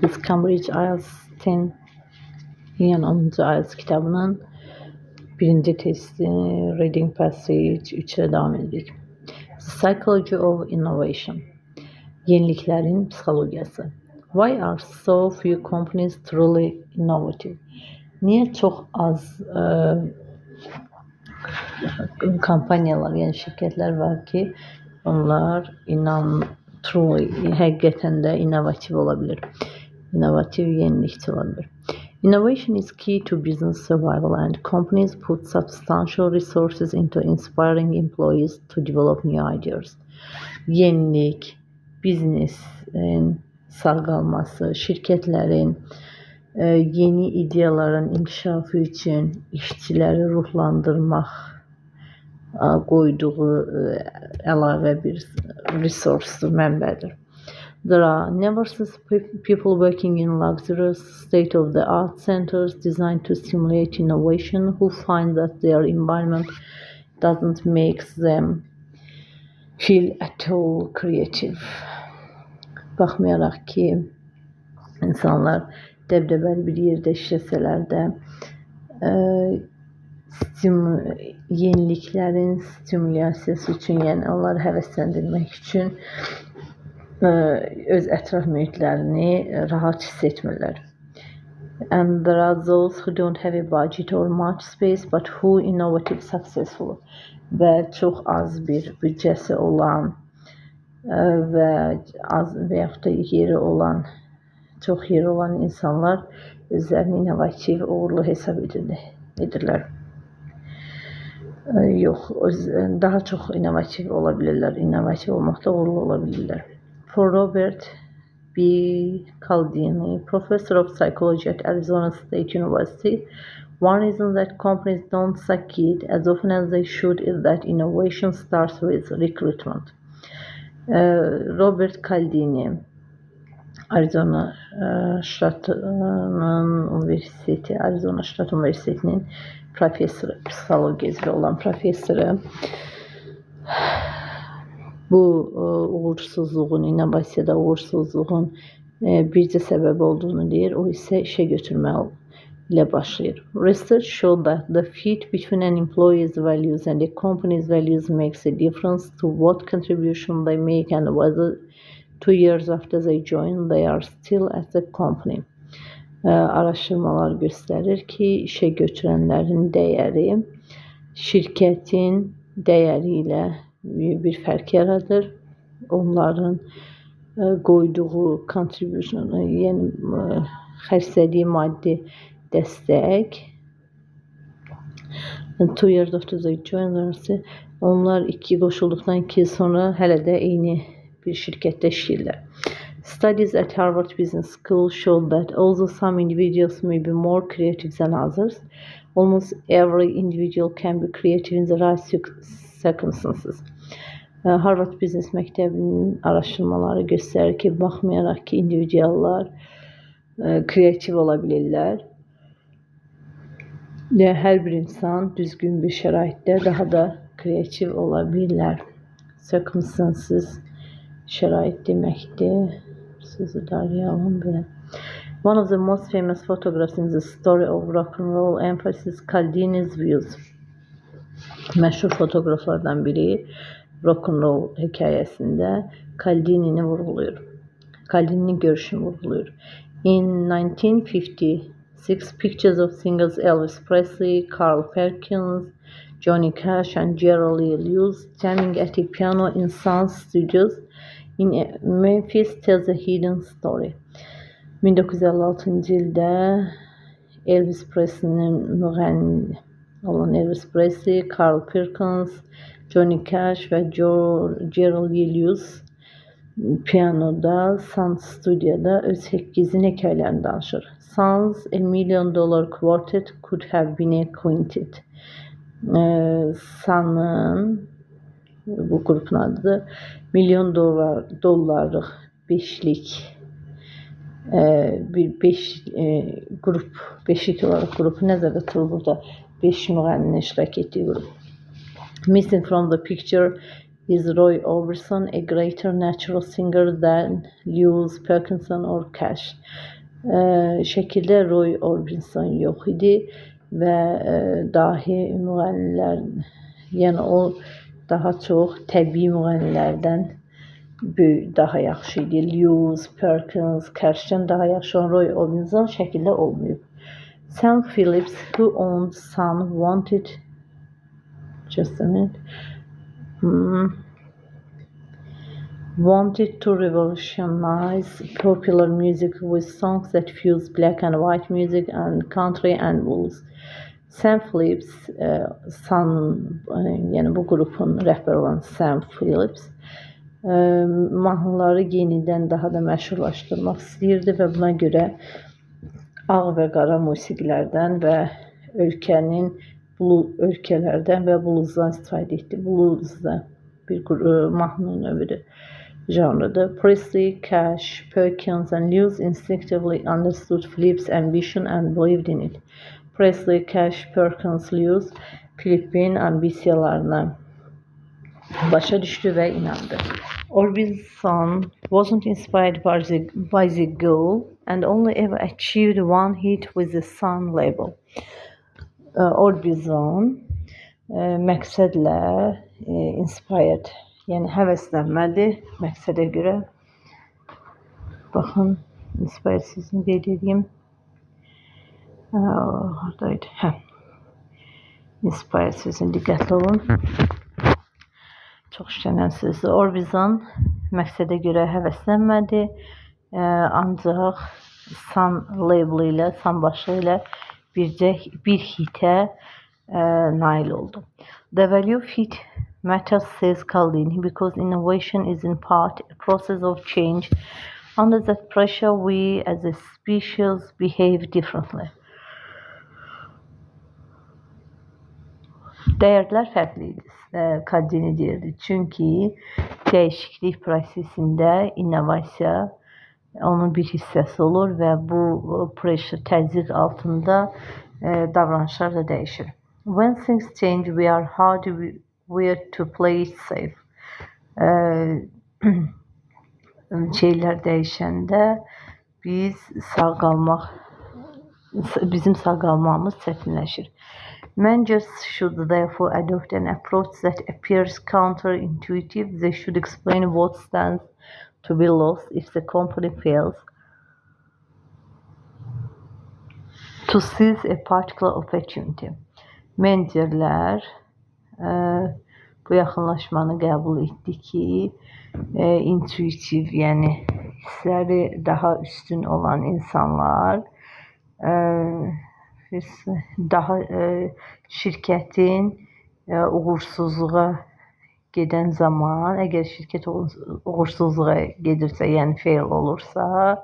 Biz Cambridge IELTS 10, yəni 10-cu IELTS kitabının birinci testi Reading Passage 3-ə davam edirik. The Psychology of Innovation. Yeniliklərin psixologiyası. Why are so few companies truly innovative? Niyə çox az kompaniyalar, yəni şirkətlər var ki, onlar inan truly, həqiqətən də innovativ ola bilir. İnnovativ, yenilikçi ola bilir. Innovation is key to business survival, and companies put substantial resources into inspiring employees to develop new ideas. Yenilik, biznesin sağ qalması, şirkətlərin yeni ideyaların inkişafı üçün işçiləri ruhlandırmaq qoyduğu əlavə bir resursdur, mənbədir. There are nevertheless people working in luxurious state-of-the-art centers designed to stimulate innovation who find that their environment doesn't make them feel at all creative. Baxmayaraq ki, insanlar dəbdəbəli bir yerdə işləsələr də, yeniliklərin stimulyasiyası üçün, yəni onları həvəsləndirmək üçün öz ətraf mühitlərini rahat hiss etmirlər. And there are those who don't have a budget or much space but who innovative successful. Və çox az bir büdcəsi olan və az və yaxud da yeri olan, çox yeri olan insanlar özlərini innovativ, uğurlu hesab edirlər. Yox, daha çox innovativ ola bilirlər. İnnovativ olmaqda uğurlu ola bilirlər. For Robert B. Cialdini, professor of psychology at Arizona State University, one reason that companies don't succeed as often as they should is that innovation starts with recruitment. Robert Cialdini, Arizona ştatının universiteti, Arizona Ştat Universitetinin professoru, psixologiya üzrə olan professoru bu uğursuzluğun, innovasiyada uğursuzluğun bircə səbəbi olduğunu deyir. O isə işə götürmə ilə başlayır. Research showed that the fit between an employee's values and a company's values makes a difference to what contribution they make and whether 2 years after they join they are still at the company. Araşdırmalar göstərir ki, işə götürənlərin dəyəri şirkətin dəyəri ilə bir fərq yaradır. Onların qoyduğu contribution, yəni xərclədiyi maddi dəstək 2 years after they join, onlar qoşulduqdan 2 il sonra hələ də eyni bir şirkətdə işləyirlər. Studies at Harvard Business School showed that although some individuals may be more creative than others, almost every individual can be creative in the right circumstances. Harvard Business Məktəbinin araşdırmaları göstərir ki, baxmayaraq ki, individuallar kreativ ola bilirlər, yəni hər bir insan düzgün bir şəraitdə daha da kreativ ola bilər. Circumstances şərait deməkdir. Sözü darlayalım belə. One of the most famous photographs in the story of rock and roll emphasizes Cialdini's views. Məşhur fotoqraflardan biri rock and roll hekayəsində Cialdinini vurğulayır. Cialdininin görüşünü vurğulayır. In 1956, pictures of singers Elvis Presley, Carl Perkins, Johnny Cash and Jerry Lee Lewis jamming at a piano in Sun Studios in Memphis tells a hidden story. 1956-cı ildə Elvis Presley'nin, müğənni olan Elvis Presley, Carl Perkins, Johnny Cash və Jerry Lee Lewis pianoda Sun Studioda öz gizlin hekayələrini danışır. Sun's A Million Dollar Quartet could have been a quintet. Sun'ın, bu qrupun adıdır, milyon dollarlıq beşlik bir beş qrup, beşlik olaraq qrupu nəzərdə tutulur burada. Beş müğənninin iştirak etdiyi qrup. Missing from the picture Is Roy Orbison a greater natural singer than Lewis, Perkinson or Cash? Şəkildə Roy Orbison yox idi və dahi müğənnilər, yəni o daha çox təbii müğənnilərdən daha yaxşı idi. Lewis, Perkins, Cash'dan daha yaxşı olan Roy Orbison şəkildə olmayıb. Sam Phillips, who owned Sun, wanted just a minute. Wanted to revolutionize popular music with songs that fuse black and white music and country and blues. Sam Phillips, Sun, yəni bu qrupun rəhbəri olan Sam Phillips, mahnıları yenidən daha da məşhurlaşdırmaq istəyirdi və buna görə ağ və qara musiqilərdən və ölkənin ölkələrdən və bluesdan istifadə etdi. Blues da bir mahnı növüdür, janrıdır. Presley, Cash, Perkins and Lewis instinctively understood Phillips' ambition and believed in it. Presley, Cash, Perkins, Lewis Phillips'in ambisiyalarını başa düşdü və inandı. Orbison wasn't inspired by the goal and only ever achieved one hit with the Sun label. Orbison məqsədlə inspired, yəni həvəslənmədi məqsədə görə. Baxın, inspired sözünü qeyd edeyim. Haradaydı? Hə. Inspired sözünü diqqətli olun. Çox işlənən sözdür. Orbison məqsədə görə həvəslənmədi, ancaq Sun label ilə, Sun başlığı ilə bir hitə nail oldu. The value of hit matters, says Caldini, because innovation is in part a process of change. Under that pressure, we as a species behave differently. Dəyərlər fərqli idi, Caldini deyirdi. Çünki dəyişiklik prosesində innovasiya onun bir hissəsi olur və bu pressure, təzyiq altında davranışlar da dəyişir. When things change, we are hardwired to play it safe. Şeylər dəyişəndə biz sağ qalmaq, bizim sağ qalmağımız çətinləşir. Managers should therefore adopt an approach that appears counterintuitive. They should explain what stands to be lost if the company fails to seize a particular opportunity. Menecerlər bu yaxınlaşmanı qəbul etdi ki, intuitiv, yəni hissləri daha üstün olan insanlar daha şirkətin uğursuzluğa gedən zaman, əgər şirkət uğursuzluğa gedirsə, yəni fail olursa,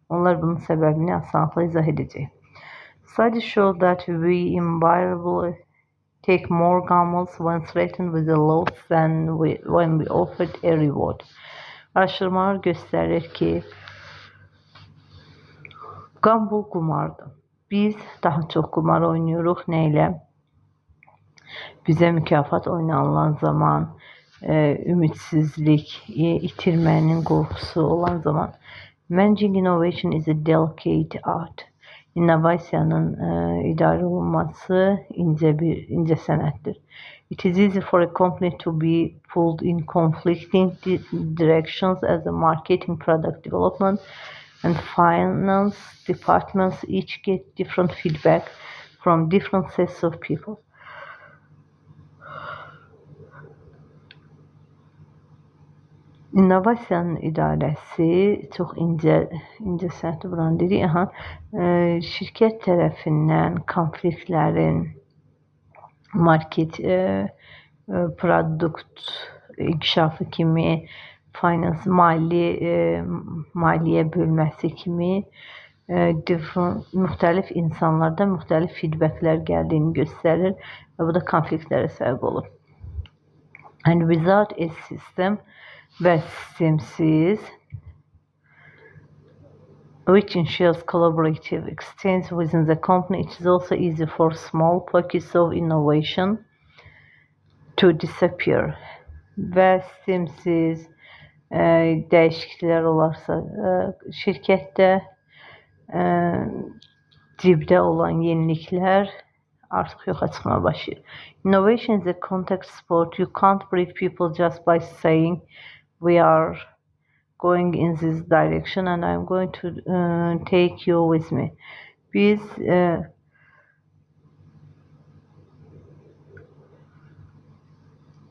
onlar bunun səbəbini asanlıqla izah edəcək. Studies show that we invariably take more gambles when threatened with a loss than when we offered a reward. Araşdırmalar göstərir ki, gamble qumardır. Biz daha çox qumar oynayırıq. Nə ilə? Bizə mükafat oynanılan zaman, ümidsizlik, itirmənin qorxusu olan zaman. Managing innovation is a delicate art. İnnovasiyanın idarə olunması incə sənətdir. It is easy for a company to be pulled in conflicting directions as a marketing, product development and finance departments each get different feedback from different sets of people. İnnovasiyanın idarəsi çox incə sənətdir, buranı dedik. Aha, şirkət tərəfindən konfliktlərin market, produkt inkişafı kimi, finance, maliyyə bölməsi kimi müxtəlif insanlardan müxtəlif feedbacklər gəldiyini göstərir və bu da konfliktlərə səbəb olur. And without a system, və sistemsiz, which ensures collaborative exchange within the company, it is also easy for small pockets of innovation to disappear. Və sistemsiz dəyişikliklər olarsa, şirkətdə cibdə olan yeniliklər artıq yoxa çıxmağa başlayır. Innovation is a contact sport. You can't brief people just by saying we are going in this direction and I'm going to take you with me. Biz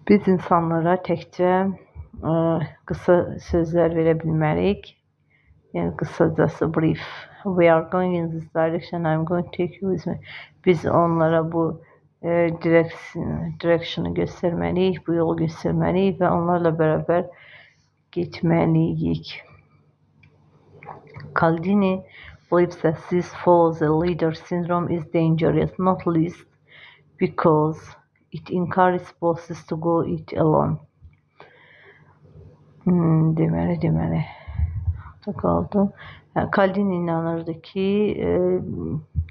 Biz insanlara təkcə qısa sözlər verə bilmərik. Yəni qısacası brief. We are going in this direction. I'm going to take you with me. Biz onlara bu direction'ı göstərməliyik, bu yolu göstərməliyik və onlarla bərabər getməliyik. Cialdini believes that this follow the leader syndrome is dangerous, not least because it encourages bosses to go it alone. Deməli, qaldım. Cialdini inanırdı ki,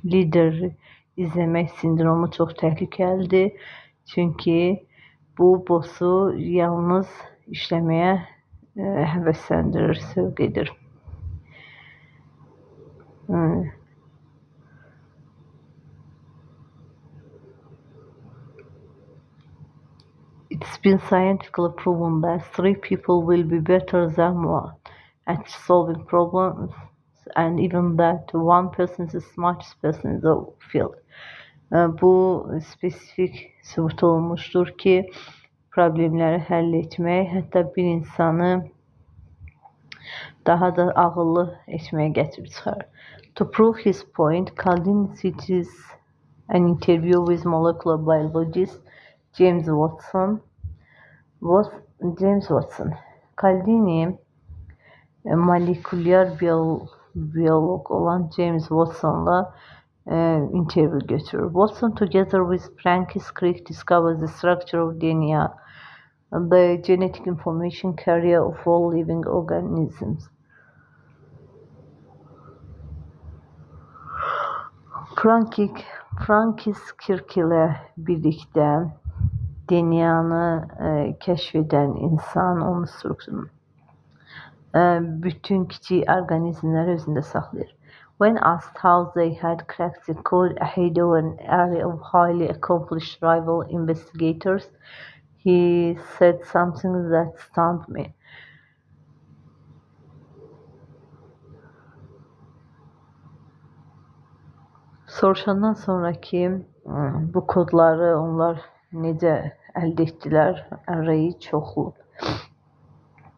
lider izləmək sindromu çox təhlükəlidir. Çünki bu bossu yalnız işləməyə həvəsləndirir, sövq edir. It's been scientifically proven that three people will be better than one at solving problems, and even that one person is the smartest person in the field. Bu spesifik sübut olunmuşdur ki, problemləri həll etmək, hətta bir insanı daha da ağıllı etməyə gətirib çıxarır. To prove his point, Cialdini cites an interview with molecular biologist James Watson. James Watson. Cialdini molekulyar biyolog olan James Watson'la interview götürür. Watson, together with Francis Crick, discovered the structure of DNA, the genetic information carrier of all living organisms. Francis Crick ilə birlikdə DNA-nı kəşf edən insan, onun strukturunu bütün kiçik orqanizmləri özündə saxlayır. When asked how they had cracked the code ahead of an array of highly accomplished rival investigators, he said something that stunned me. Soruşandan sonraki bu kodları onlar necə əldə etdilər? Array çoxlu.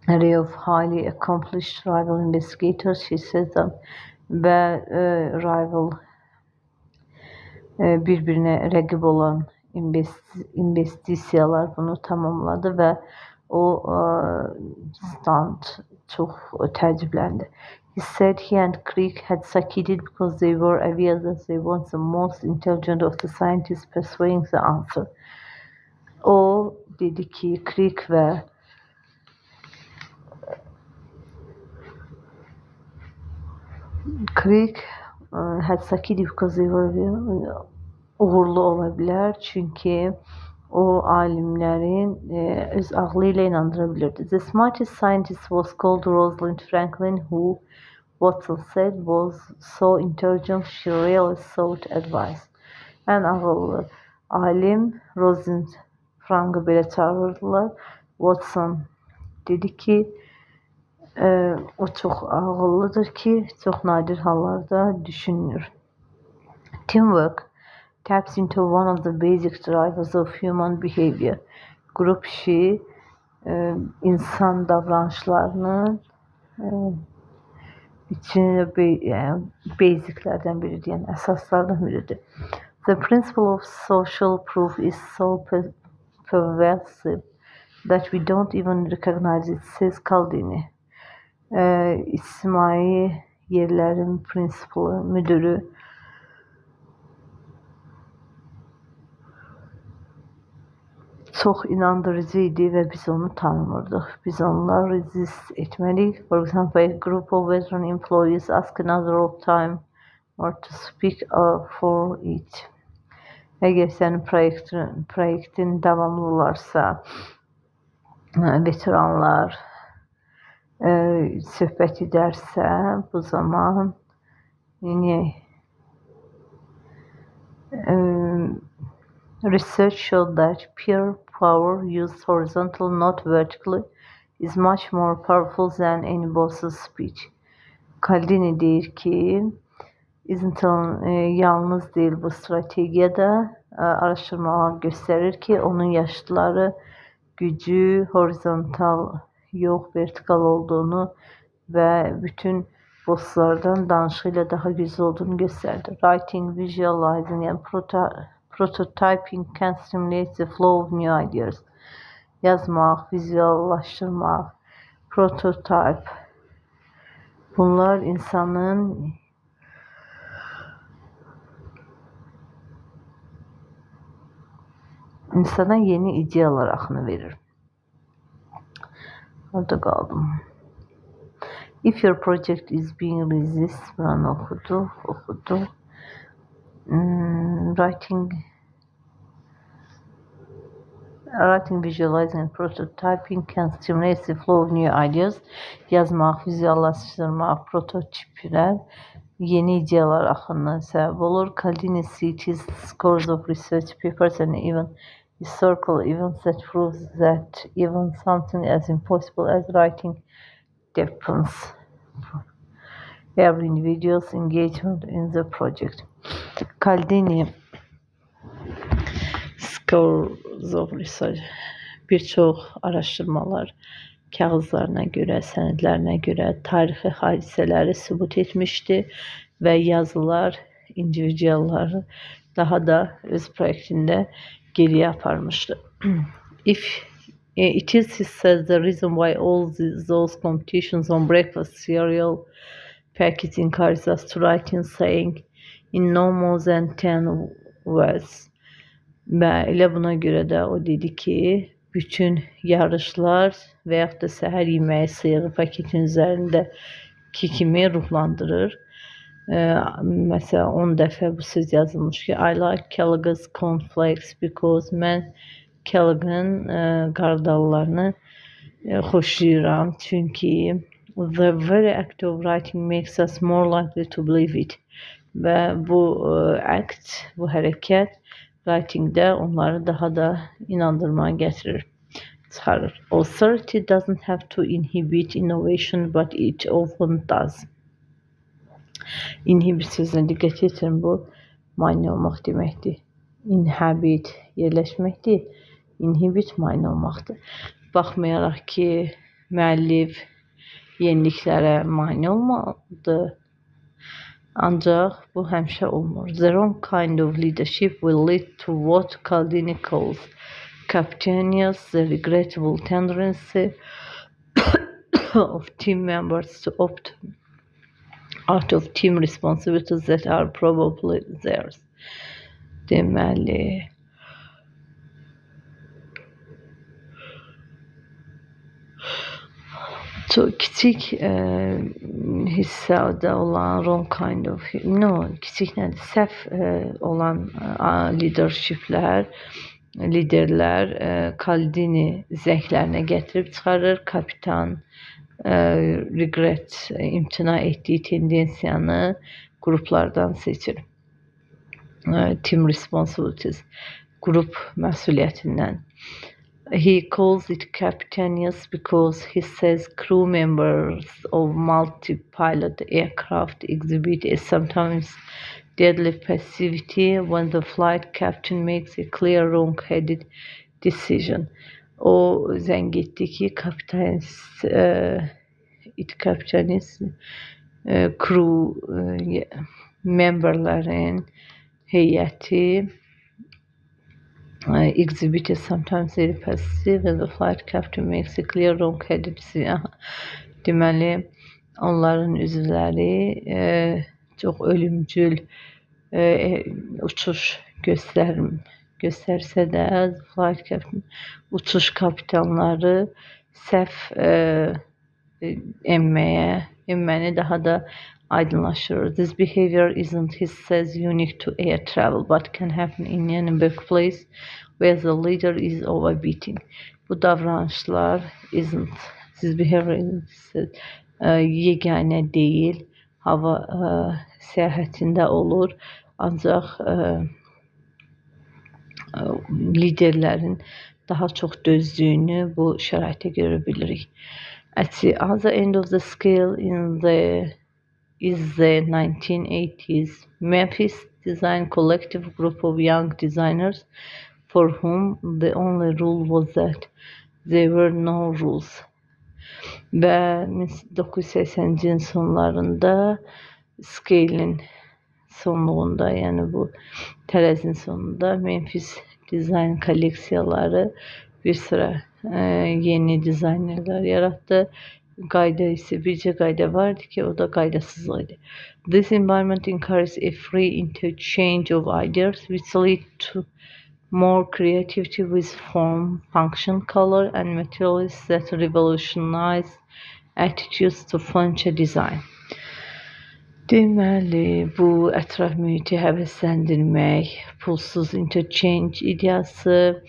Array of highly accomplished rival investigators, she said that, və rival bir-birinə rəqib olan investisiyalar bunu tamamladı və o stunned, çox təəccübləndi. He said he and Crick had succeeded because they were aware that they weren't the most intelligent of the scientists pursuing the answer. O dedi ki, Crick və Crick had succeeded because they were uğurlu ola bilər, çünki o alimlərin öz ağlı ilə inandıra bilirdi. The smartest scientist was called Rosalind Franklin, who, Watson said, was so intelligent she rarely sought advice. Ən ağıllı alim Rosalind Frankı belə çağırırdılar. Watson dedi ki, o çox ağıllıdır ki, çox nadir hallarda düşünür. Teamwork taps into one of the basic drivers of human behavior. Qrup işi insan davranışlarının içində basiclərdən biridir, yəni əsaslardan biridir. The principle of social proof is so pervasive that we don't even recognize it, says Cialdini. İctimai yerlərin prinsipli müdürü çox inandırıcı idi və biz onu tanımırdıq. Biz onları resist etməliyik. For example, a group of veteran employees ask another old timer to speak for it. Əgər sənin proyektin davamlı olarsa, veteranlar söhbət edərsə, bu zaman yəni research showed that peer power used horizontally, not vertically, is much more powerful than any boss's speech. Cialdini deyir ki, Islington yalnız deyil bu strategiyada. Araşdırmalar göstərir ki, onun yaşıdları gücü horizontal yox, vertikal olduğunu və bütün bosslardan danışığı ilə daha güclü olduğunu göstərdi. Writing, visualizing and prototyping can stimulate the flow of new ideas. Yazmaq, vizuallaşdırmaq, prototype. Bunlar insanın insana yeni ideyalar axını verir. Orada qaldım. If your project is being resisted, buranı okuduq, okuduq. Writing, visualizing and prototyping can stimulate the flow of new ideas. Yazmaq, vizuallaşdırmaq, prototiplər yeni ideyalar axınına səbəb olur. Cialdini cites scores of research papers and even historical events that prove that even something as impossible as writing depends every individual's engagement in the project. Cialdini scores of research bir çox araşdırmalar kağızlarına görə, sənədlərinə görə tarixi hadisələri sübut etmişdi və yazılar individualları daha da öz proyektində geriyə aparmışdı. If it is, he says, the reason why all those competitions on breakfast cereal packets encourage us to write in saying in no more than 10 words. Və elə buna görə də o dedi ki, bütün yarışlar və yaxud da səhər yeməyi sıyığı paketin üzərindəki kimi ruhlandırır. Məsələn, 10 dəfə bu söz yazılmış ki, I like Kellogg's cornflakes because mən Kellogg'ın qardallarını xoşlayıram. Çünki the very act of writing makes us more likely to believe it. Və bu act, bu hərəkət writingdə onları daha da inandırmağa gətirir, çıxarır. Authority doesn't have to inhibit innovation, but it often does. Inhibit sözünə diqqət yetirin, bu mane olmaq deməkdir. Inhabit yerləşməkdir, inhibit mane olmaqdır. Baxmayaraq ki, müəllif yeniliklərə mane olmalıdır, ancaq bu həmişə olmur. The wrong kind of leadership will lead to what Cialdini calls captainous, the regrettable tendency of team members to opt out of team responsibilities that are probably theirs. Deməli, çox kiçik hissədə olan wrong kind of, no, kiçik nədir, səhv olan leadershiplər, liderlər Cialdini zənglərinə gətirib çıxarır. Kapitan regret, imtina etdiyi tendensiyanı qruplardan seçir. Team responsibilities, qrup məsuliyyətindən. He calls it captainous because he says crew members of multi-pilot aircraft exhibit a sometimes deadly passivity when the flight captain makes a clear wrong-headed decision. O zəng etdi ki, captainous crew memberlərin heyəti exhibited sometimes very passive when the flight captain makes a clear wrong-headed decision. Deməli, onların üzvləri çox ölümcül uçuş göstərsə də, flight captain, uçuş kapitanları səhv enməni daha da aydınlaşdırır. This behavior isn't, he says, unique to air travel, but can happen in any workplace where the leader is overbeating. Bu davranışlar isn't, this behavior isn't, yeganə deyil, hava səyahətində olur. Ancaq liderlərin daha çox dözdüyünü bu şəraitdə görə bilirik. At the other end of the scale in the is the 1980s Memphis Design Collective group of young designers for whom the only rule was that there were no rules. Və 1980-ci ilin sonlarında scale-in sonluğunda, yəni bu tərəzin sonunda Memphis Design kolleksiyaları bir sıra yeni dizaynerlər yaratdı. Qayda isə bircə qayda vardı ki, o da qaydasızlıq idi. This environment encourages a free interchange of ideas, which lead to more creativity with form, function, color, and materials that revolutionize attitudes to furniture design. Deməli, bu ətraf mühiti həvəsləndirmək, pulsuz interchange ideyası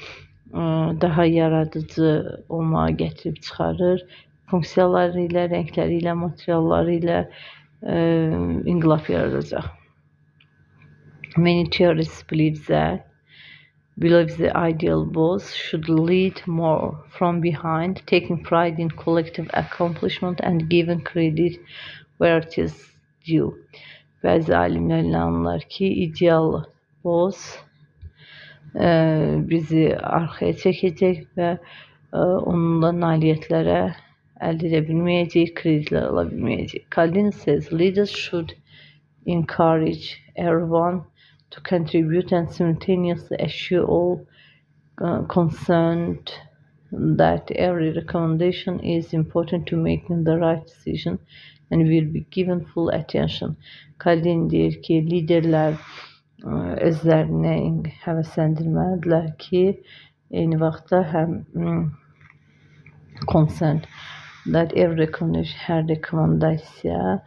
daha yaradıcı olmağa gətirib çıxarır. Funksiyaları ilə, rəngləri ilə, materialları ilə inqilab yaradacaq. Many theorists believe the ideal boss should lead more from behind, taking pride in collective accomplishment and giving credit where it is due. Bəzi alimlər inanırlar ki, ideal boss bizi arxaya çəkəcək və onunla nailiyyətlərə əldə edə bilməyəcəyik, kreditlər ala bilməyəcəyik. Cialdini says leaders should encourage everyone to contribute and simultaneously assure all concerned that every recommendation is important to making the right decision and will be given full attention. Cialdini deyir ki, liderlər özlərini həvəsləndirməlidirlər ki, eyni vaxtda həm concerned that every recommendation, hər rekomendasiya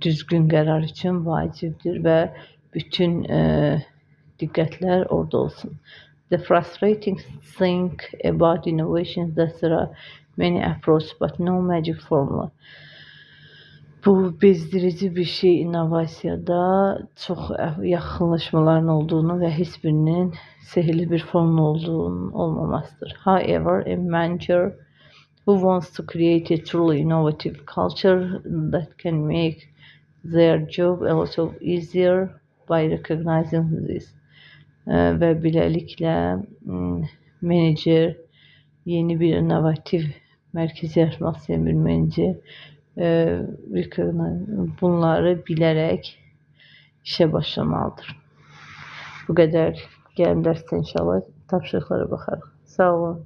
düzgün qərar üçün vacibdir və bütün diqqətlər orada olsun. The frustrating thing about innovation is that there are many approaches but no magic formula. Bu bezdirici bir şey innovasiyada çox yaxınlaşmaların olduğunu və heç birinin sehrli bir formul olduğunun olmamasıdır. However, a manager who wants to create a truly innovative culture that can make their job a lot of easier by recognizing this. Və beləliklə menecer yeni bir innovativ mərkəz yaratmaq istəyən bir menecer bunları bilərək işə başlamalıdır. Bu qədər. Gəlin dərsdə inşallah tapşırıqlara baxarıq. Sağ olun.